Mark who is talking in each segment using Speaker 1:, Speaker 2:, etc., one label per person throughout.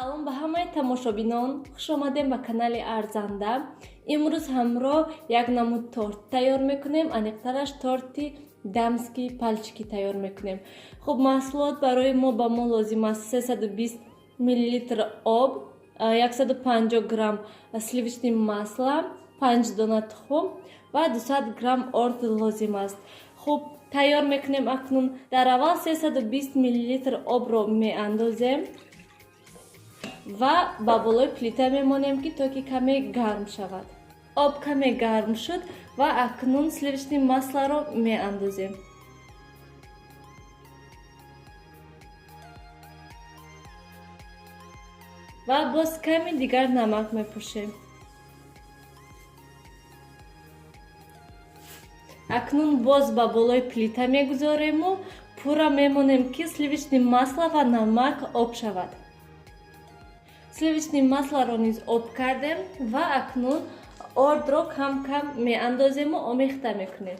Speaker 1: Салом ба ҳамаи тамошобинон, хуш омадем ба канали Арзанда. Имрӯз ҳамроҳ як намуд торт тайёр мекунем, аниқтараш торти дамские пальчики тайёр мекунем. Хуб, маҳсулот барои мо ба мо лозим аст 320 миллилитр об, 150 грамм сливочный масло, 5 дона тухм ва 200 грамм орд лозим аст. Хуб, тайёр мекунем акнун. Дар аввал 320 миллилитр обро меандозем ва ба болои плита мемонем, ки то ки каме гарм шавад. Об каме гарм шуд ва акнун сливочный маслоро меандозем ва боз каме дигар намак мепошем. Акнун боз ба болои плита мегузорему пурра мемонем, ки сливочный масло ва намак об шавад. Сливочный маслоро низ об кардем ва акнун ордро кам кам меандозему омехта мекунем.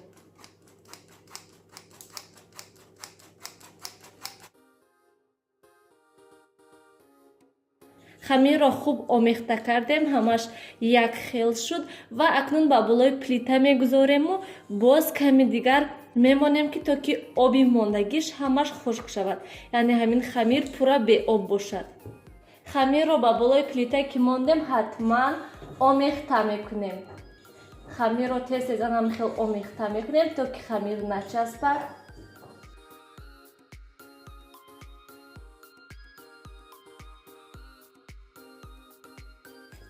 Speaker 1: Хамирро хуб омехта кардем, ҳамаш як хел шуд ва акнун ба болои плита мегузорему боз ками дигар мемонем, ки то ки оби мондагиш ҳамаш хушк шавад, яъне ҳамин хамир пурра беоб бошад. Хамирро ба болои плита ки мондем, ҳатман омехта мекунем. Хамирро тез тез анам хел омехта мекунем, то ки хамир начаспад.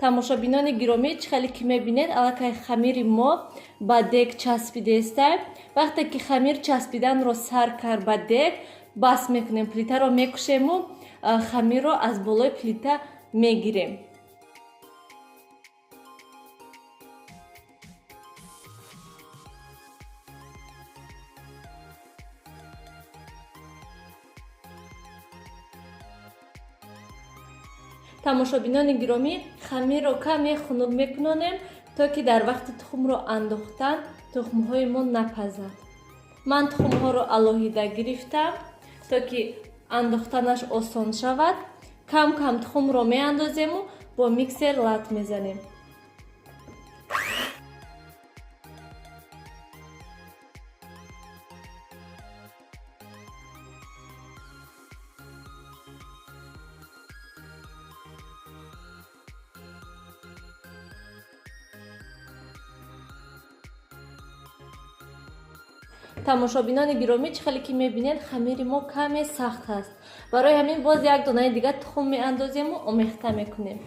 Speaker 1: Тамошобинони гиромӣ, чӣ хеле ки мебинед, аллакай хамири мо ба дег часпидеста. Вақте ки хамир часпиданро сар кард ба дег, бас мекунем, плитаро мекушему хамирро аз болои плита мегирем. Тамошобинони гиромӣ, хамирро каме хунук мекунонем, то ки дар вақти тухмро андохтан тухмҳои мо напазад. Ман тухмҳоро алоҳида гирифтам, то ки андохтанаш осон шавад. Кам кам тухмро меандозему бо миксер лат мезанем. Тамошобинони гиромӣ, чӣ хеле ки мебинед, хамири мо каме сахт аст. Барои ҳамин боз як донаи дигар тухм меандозему омехта мекунем.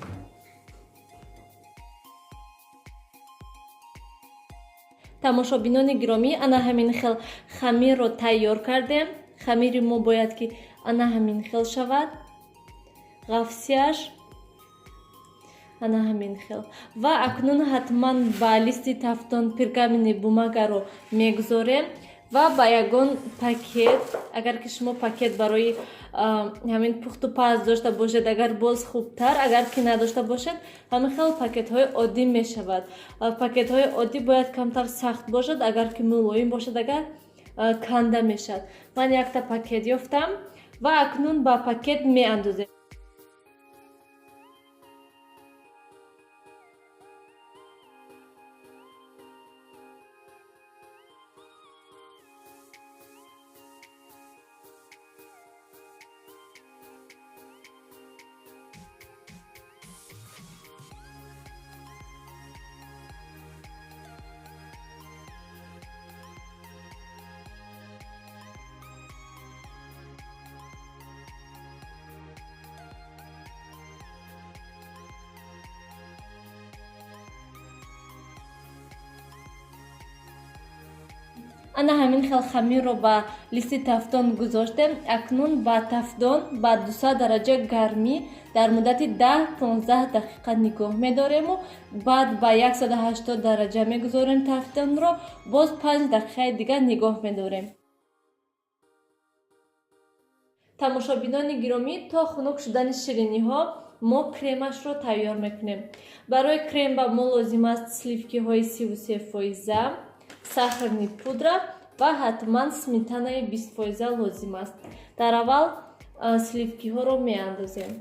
Speaker 1: Тамошобинони гиромӣ, ана ҳамин хел хамирро тайёр кардем. Хамири мо бояд ки ана ҳамин хел шавад, ғафсияш ана ҳамин хел. Ва акнун ҳатман ба листи тафтон пергаментный бумагаро мегузорем ва ба ягон пакет. Агар ки шумо пакет барои ҳамин пухту паз дошта бошед, агар боз хубтар, агар ки надошта бошед, ҳамин хел пакетҳои оддӣ мешавад. Пакетҳои оддӣ бояд камтар сахт бошад, агар ки мулоим бошад, агар канда мешавад. Ман якта пакет ёфтам ва акнун ба пакет меандозем. Ана ҳамин хел хамирро ба листи тафтон гузоштем. Акнун ба тафдон ба 200 дараҷа гармӣ дар муддати 10-15 дақиқа нигоҳ медорему баъд ба 180 дараҷа мегузорем тафдонро, боз 5 дақиқаи дигар нигоҳ медорем. Тамошобинони гиромӣ, то хунук шудани шириниҳо мо кремашро тайёр мекунем. Барои крем ба мо лозим аст сливкиҳои 33 фоиза, сахарный пудра ва ҳатман сметанаи 20 фоиза лозим аст. Дар аввал сливкиҳоро меандозем.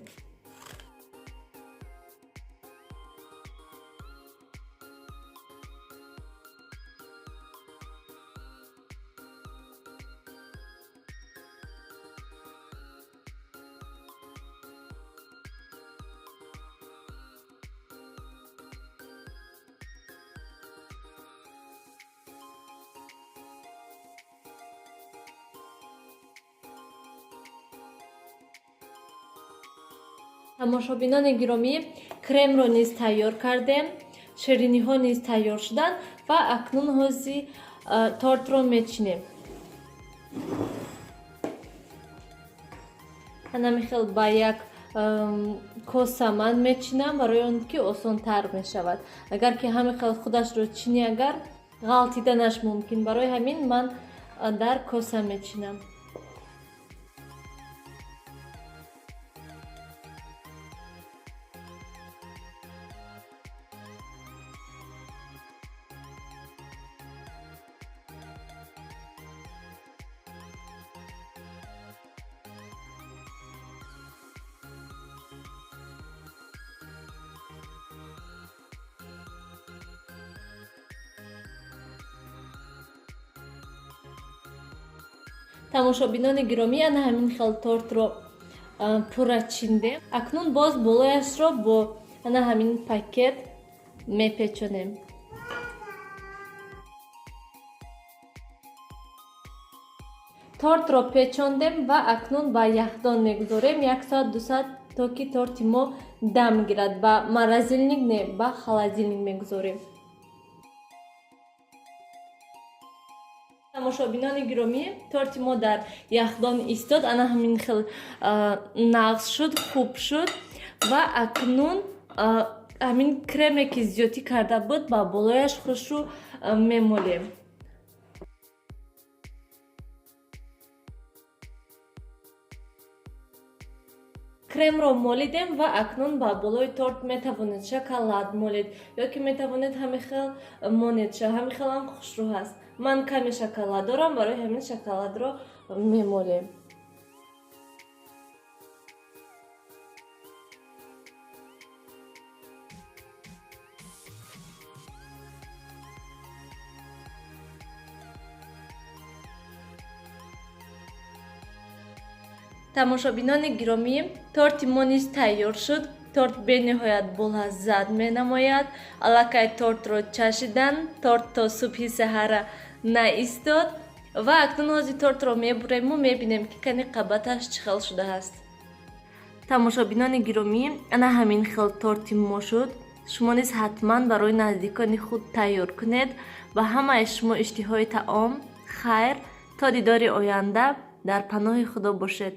Speaker 1: Тамошобинони гиромӣ, кремро низ тайёр кардем, шириниҳо низ тайёр шуданд ва акнун ҳози тортро мечинем. Ҳанами хел ба як коса ман мечинам, барои он ки осонтар мешавад. Агар ки ҳамин хел худашро чинӣ, агар ғалтиданаш мумкин, барои ҳамин ман дар коса мечинам. Тамошобинони гиромӣ, ана ҳамин хел тортро пурра чиндем. Акнун боз болояшро бо ана ҳамин пакет мепечонем. Тортро печондем ва акнун ба яхдон мегузорем як соат, 2 соат, то ки торти мо дам гирад. Ба морозильник не, ба холодильник мегузорем. Тамошобинони гиромӣ, торти мо дар яхдон истод, ана ҳамин хел нағз шуд, хуб шуд ва акнун ҳамин креме, ки зиёдтӣ карда буд, ба болояш хушрӯ мемолем. Кремро молидем ва акнун ба болои торт метавонед шоколад молед ё ки метавонед ҳамин хел монед, ҳамин хелам хушрӯ ҳаст. Ман каме шоколад дорам, барои ҳамин шоколадро мемолем. Тамошобинони гиромӣ, торти мо низ тайёр шуд. Торт бениҳоят болаззат менамояд. Аллакай тортро чашидан, торт то субҳи саҳара наистод ва акнун ҳозир тортро мебурему мебинем, ки кани қабаташ чӣ хел шудааст. Тамошобинони гиромӣ, ана ҳамин хел торти мо шуд. Шумо низ ҳатман барои наздикони худ тайёр кунед. Ба ҳамаи шумо иштиҳои таом. Хайр, то дидори оянда, дар паноҳи Худо бошед.